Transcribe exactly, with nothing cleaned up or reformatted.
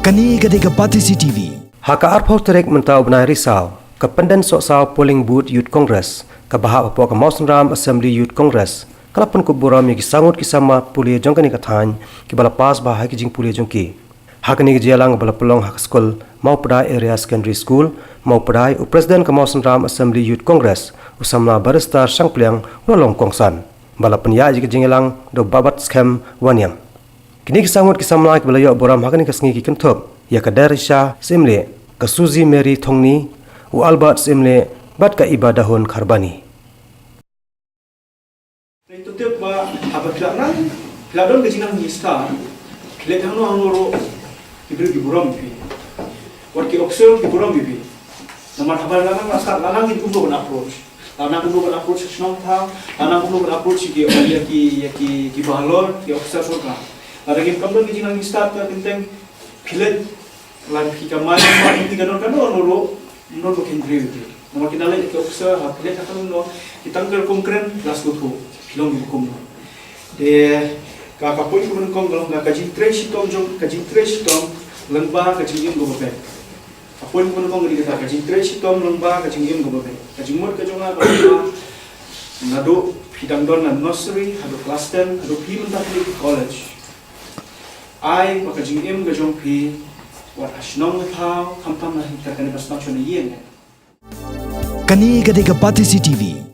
Kane ka dei ka Batesi T V. Ha ka arphew tarik mynta u bnai Risaw, ka Pyndensohsaw Polling Booth Youth Congress, kaba hap hapoh ka Mawsynram Assembly Youth Congress, ka la pynkup burom ïa ki saw ngut ki samla pule jong kane ka thaiñ, kiba la pass bha ha ki jingpule jong ki. Ha kane ka jingïalang ba la pynlong ha ka skul Mawpadai Area Secondary School, Mawpadai, u President ka Mawsynram Assembly Youth Congress, u samla Barrister Shangpliang, u la long kongsan. Ba la pynïaid ïa ka jingïalang da u Babat Skhem Wanniang. Kine ki saw ngut ki samla kiba la ïoh burom ha kane ka sngi ki kynthup ïa ka Derisha Syiemlieh, ka Suzy Mary Thongni, u Albert Syiemlieh, bad ka Iba Dahun Kharbani. Teng to tip ba haba phi la nang, phi la don ka jingnang register, phi leit hangno hangno ruh, ki briew ki burom ïa phi. Wat ki officer ki burom ïa phi. Namar haba la nang la start, la nang ngin kumno ban approach. La nang kumno ban approach shnong thaw, la nang kumno ban approach ïa ki, ïa ki, ïa ki, ki bahalor, ki officer sorkar. Lada ngim, kam don ka jingnang register, ka teng teng phi leit, la phi kamai, phi ka don ka don ruh, ym don ba kin briew ïa phi. Namar ki nang leit ki officer, ha phi leit ha kano kano, ki tang ka rukom kren, la sngewthuh, phi long ïa ka rukom. Te ka, ka point kaba nyngkong ka long ka, ka jingtrei shitom jong, ka jingtrei shitom lyngba ka jingim kaba beit. Ka point kaba nyngkong ka dei kata, ka jingtrei shitom lyngba ka jingim kaba beit. Ka jingmut ka jong nga ka long ba naduh phi dang don na nursery haduh class ten, haduh phi mynta phi leit college, ai ba ka jingim ka jong phi wat ha shnong ha thaw, khamtam ha kane ba sdang shwa na ïing. Kane ka dei ka Batesi T V.